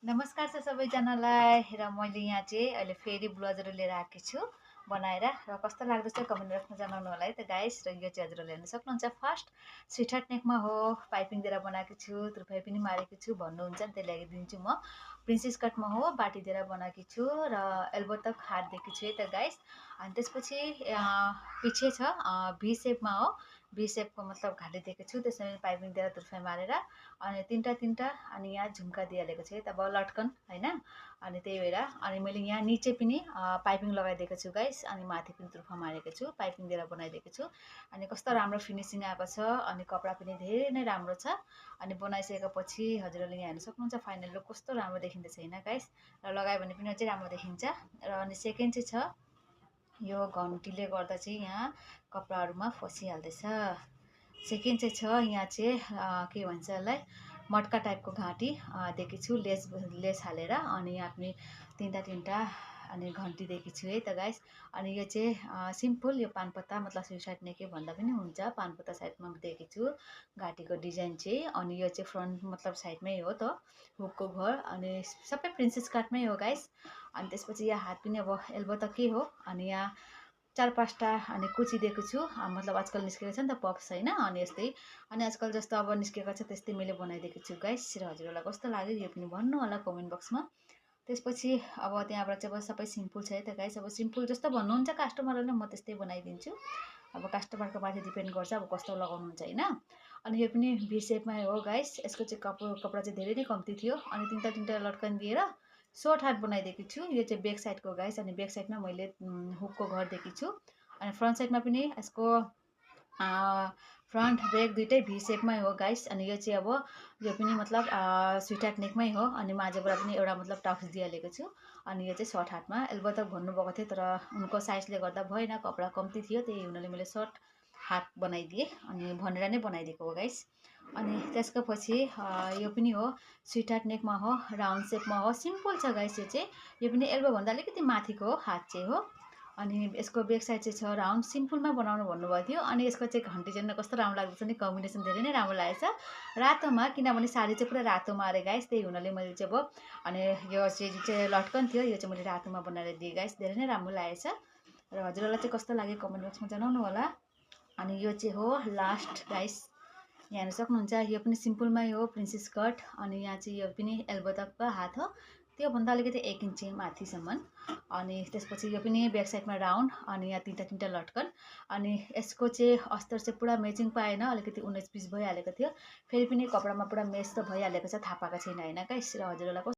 नमस्कार छ सबैजनालाई र मैले यहाँ चाहिँ अहिले फेरि ब्लाउजहरू लिएर आएकी छु बनाएर र कस्तो लाग्दैछ कमेन्ट बक्समा जनाउनु होला है त गाइस। र यो चाहिँ हजुरहरूले हेर्न सक्नुहुन्छ फर्स्ट स्विटहार्ट नेकमा हो, पाइपिङ दिएर बनाएको छु, त्रुफाई पनि मारेको छु भन्नुहुन्छ नि, त्यसले ल्याइदिन्छु म। प्रिन्सेस कटमा हो, बाटी दिएर बनाएकी छु र एल्बो तक हात दिएकी छु है त गाइस। अनि त्यसपछि पछि छ भी सेपमा हो, भी सेपको मतलब घाँटी दिएको छु, त्यसमा पाइपिङ दिएर त्रुफाई मारेर अनि तिनवटा अनि यहाँ झुम्का दिइहालेको छु है त, अब लटकन होइन। अनि त्यही भएर अनि मैले यहाँ निचे पनि पाइपिङ लगाइदिएको छु गाइस, अनि माथि पनि त्रुफा मारेको छु, पाइपिङ दिएर बनाइदिएको छु। अनि कस्तो राम्रो फिनिसिङ आएको छ, अनि कपडा पनि धेरै नै राम्रो छ। अनि बनाइसकेपछि हजुरहरूले यहाँ हेर्न सक्नुहुन्छ फाइनल लुक कस्तो राम्रो देखिँदैछ होइन गाइस। र लगायो भने पनि अझै राम्रो देखिन्छ। र अनि सेकेन्ड चाहिँ छ यो घन्टीले गर्दा चाहिँ यहाँ कपडाहरूमा फसिहाल्दैछ। सेकेन्ड चाहिँ छ यहाँ चाहिँ के भन्छ यसलाई, मटका टाइपको घाँटी दिएकी छु लेस लेस हालेर, अनि यहाँ पनि तिनवटा अनि घन्टी दिएकी छु है त गाइस। अनि यो चाहिँ सिम्पल, यो पानपत्ता मतलब स्विटहार्ट नेकै भन्दा पनि हुन्छ, पानपत्ता साइडमा दिएकी छु घाँटीको डिजाइन चाहिँ। अनि यो चाहिँ फ्रन्ट मतलब साइडमै हो त हुकको घर, अनि सबै प्रिन्सेस कटमै हो गाइस। अनि त्यसपछि यहाँ हात पनि अब एल्बो त के हो, अनि यहाँ 4-5टा अनि कुची दिएको छु, मतलब आजकल निस्केको छ नि त पप्स होइन, अनि यस्तै अनि आजकल जस्तो अब निस्केको छ त्यस्तै मैले बनाइदिएको छु गाइस। र हजुरहरूलाई कस्तो लाग्यो यो पनि भन्नु होला कमेन्ट बक्समा। त्यसपछि अब त्यहाँबाट चाहिँ अब सबै सिम्पल छ है त गाइस। अब सिम्पल जस्तो भन्नुहुन्छ कस्टमरहरूले म त्यस्तै बनाइदिन्छु, अब कस्टमरको माथि डिपेन्ड गर्छ अब कस्तो लगाउनुहुन्छ होइन। अनि यो पनि भी सेपमै हो गाइस, यसको चाहिँ कपडा चाहिँ धेरै नै कम्ती थियो, अनि तिनवटा लटकन दिएर सर्ट हात बनाइदिएको छु। यो चाहिँ ब्याक साइडको गाइस, अनि ब्याक साइडमा मैले हुकको घर दिएकी छु, अनि फ्रन्ट साइडमा पनि यसको फ्रन्ट ब्याक दुइटै भी सेपमै हो गाइस। अनि यो चाहिँ अब यो पनि मतलब स्विटहार्ट नेकमै हो, अनि माझबाट पनि एउटा मतलब टक्स दिइहालेको छु। अनि यो चाहिँ सर्ट हातमा एल्बो तक भन्नुभएको थियो, तर उनको साइजले गर्दा भएन, कपडा कम्ती थियो, त्यही हुनाले मैले सर्ट हात बनाइदिएँ, अनि भनेर नै बनाइदिएको हो गाइस। अनि त्यसको पछि यो पनि हो स्विटहार्ट नेकमा हो, राउन्ड सेपमा हो, सिम्पल छ गाइस। यो चाहिँ यो पनि एल्बोभन्दा अलिकति माथिको हो, हात चाहिँ हो। अनि यसको ब्याक साइड चाहिँ छ राउन्ड, सिम्पलमा बनाउनु भन्नुभएको थियो। अनि यसको चाहिँ घन्टी चाहिँ कस्तो राम्रो लाग्दैछ नि, कम्बिनेसन धेरै नै राम्रो लागेको छ रातोमा, किनभने साडी चाहिँ पुरा रातोमा अरे गाइस, त्यही हुनाले मैले चाहिँ अब अनि यो चाहिँ लटकन थियो, यो चाहिँ मैले रातोमा बनाएर दिएँ गाइस, धेरै नै राम्रो लागेको छ। र हजुरहरूलाई चाहिँ कस्तो लाग्यो कमेन्ट बक्समा जनाउनु होला। अनि यो चाहिँ हो लास्ट गाइस, यहाँ हेर्न सक्नुहुन्छ यो पनि सिम्पलमै हो, प्रिन्सेस कट। अनि यहाँ चाहिँ यो पनि एल्बो तकको हात हो, त्योभन्दा अलिकति 1 इन्च माथिसम्म। अनि त्यसपछि यो पनि ब्याक साइडमा राउन्ड, अनि यहाँ तिनवटा लटकन। अनि यसको चाहिँ अस्तर चाहिँ पुरा म्याचिङ पाएन, अलिकति 19-20 भइहालेको थियो, फेरि पनि कपडामा पुरा मेच त भइहालेको छ, थाहा पाएको छैन होइन गाइस। र हजुरहरूलाई